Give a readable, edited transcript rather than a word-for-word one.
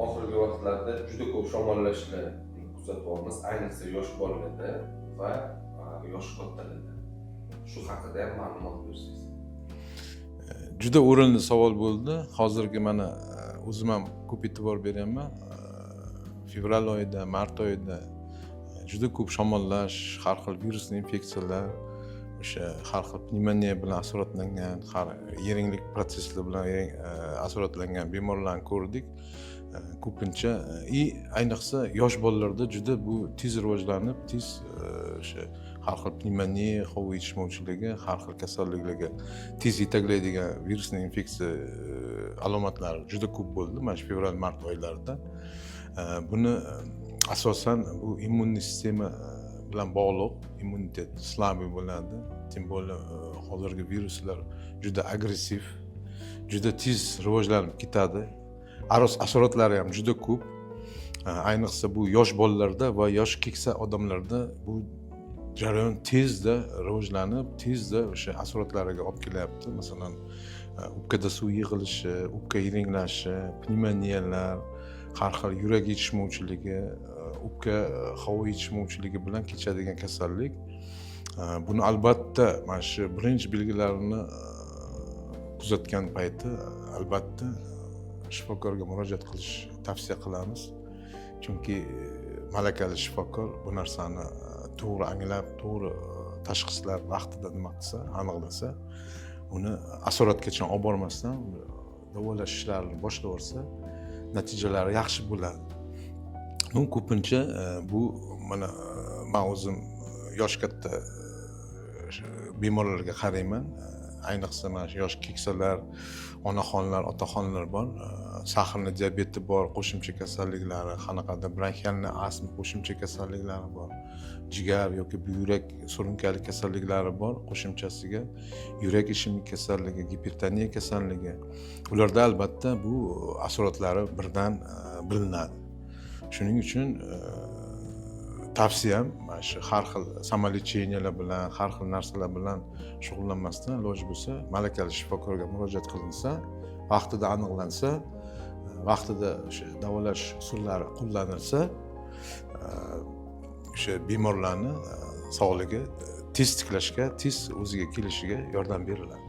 Oxirgi vaqtlarda juda ko'p shamollashlar kuzatyapmiz, ayniqsa yosh bolalarda va yosh kattalarda. Shu haqida ham ma'lumot bersangiz. Juda o'rinli savol bo'ldi. Hozirgi mana o'zim ham ko'p e'tibor beryapman. Fevral oyida, mart oyida juda ko'p shamollash, har xil virusli infeksiyalar, o'sha har xil pnevmoniya bilan asoratlangan, har yiringlik protsesslar bilan asoratlangan bemorlarni ko'rdik. Ko'pincha и ayniqsa yosh bolalarda juda bu tez rivojlanib, tez o'sha har xil pnevmoniya, havo yetishmovchiligi, har xil kasalliklarga tez yetaklaydigan virusli infeksiya alomatlari juda ko'p bo'ldi mana shu fevral, mart oylarida. Buni asosan bu иммунный sistema bilan bog'liq, immunitet слабый bo'ladi. Тем более hozirgi viruslar juda agressiv, juda tez rivojlanib ketadi, asoratlari ham juda ko'p. Ayniqsa bu yosh bolalarda va yosh keksa odamlarda bu jarayon tezda rivojlanib, tezda o'sha asoratlariga olib kelyapti. Masalan, o'pkada suv yig'ilishi, o'pka yiringlashi, pnevmoniyalar, har xil yurak yetishmovchiligi, o'pka havo yetishmovchiligi bilan kechadigan kasallik. Buni albatta mana shu birinchi belgilarini kuzatgan payti albatta shifokorga murojaat qilish tavsiya qilamiz, chunki malakali shifokor bu narsani to'g'ri anglab, to'g'ri tashxislar vaqtida nima qilsa, aniqlasa, uni asoratgacha olib bormasdan davolash ishlarini boshlab yuborsa, natijalari yaxshi bo'ladi. Ну, ko'pincha bu mana man o'zim yosh katta bemorlarga qarayman. Ayniqsa mana shu yosh keksalar, onaxonlar, otaxonlar bor, сахарный diabeti bor, qo'shimcha kasalliklari, qanaqadir бронхиальный astma qo'shimcha kasalliklari bor, jigar yoki buyrak surunkali kasalliklari bor, qo'shimchasiga yurak ishemik kasalligi, gipertoniya kasalligi. Ularda albatta bu asoratlari birdan bilinadi. Shuning uchun tavsiyam, mana shu har xil самолечения lar bilan, har xil narsalar bilan shug'ullanmasdan, iloji bo'lsa, malakali shifokorga murojaat qilinsa, vaqtida aniqlansa, vaqtida o'sha davolash usullari qo'llanilsa, o'sha bemorlarni sog'ligi tez tiklashga, tez o'ziga kelishiga yordam beriladi.